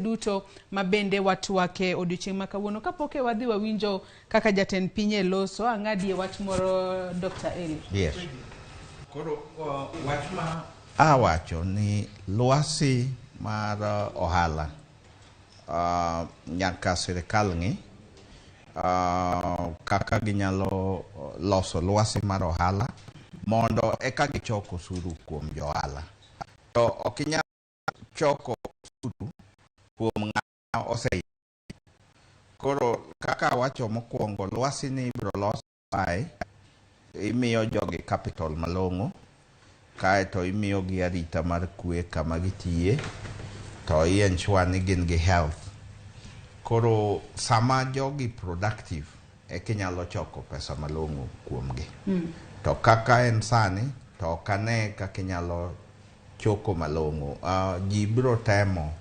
Duto ma bende watwake odiochieng' ma kawuono. Kapok e wadhi wawinjo kaka jatend piny e loso, ang'adie wach moro, Dr. Eli. Yes. Koro wach ma awacho ni lwasi mar ohala nyaka sirikal ng'i kaka ginyalo loso lwasi mar ohala mondo eka gichok osuru kuom johala. To ok inyal choko osuru kuom ng'ama ose. Koro kaka awacho mokwongo, lwasi ni ibiro los kae, imiyo jogi capital malong'o, kaeto imiyogi arita mar kwe kama gitiye, to i ensure ni gin gi health. Koro sama jogi productive, eka inyalo choko pesa malong'o kuomgi. To kaka en sani, to ok ane kaka inyalo choko malong'o. Ji biro temo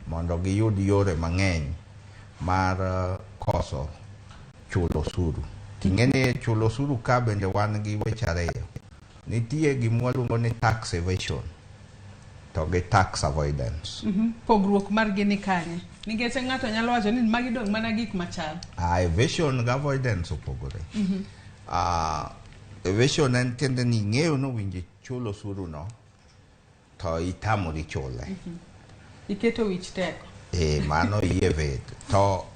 mondo giyud yore mang'eny mar koso chulo osuru. Ting'e ni chulo osuru ka bende wan gi weche ariyo. Nitie gima waluongo ni tax evasion to gi tax avoidance. Pogruok margi ni kanye? Nikech ng'ato nyalo wacho ni magi dong' mana gik machal. Evasion gi avoidance opogore. Evasion en tiende ni ing'eyo ni owinjo ichul osuru no to itamori chule. Iketo wich teko. E, mano i evade. To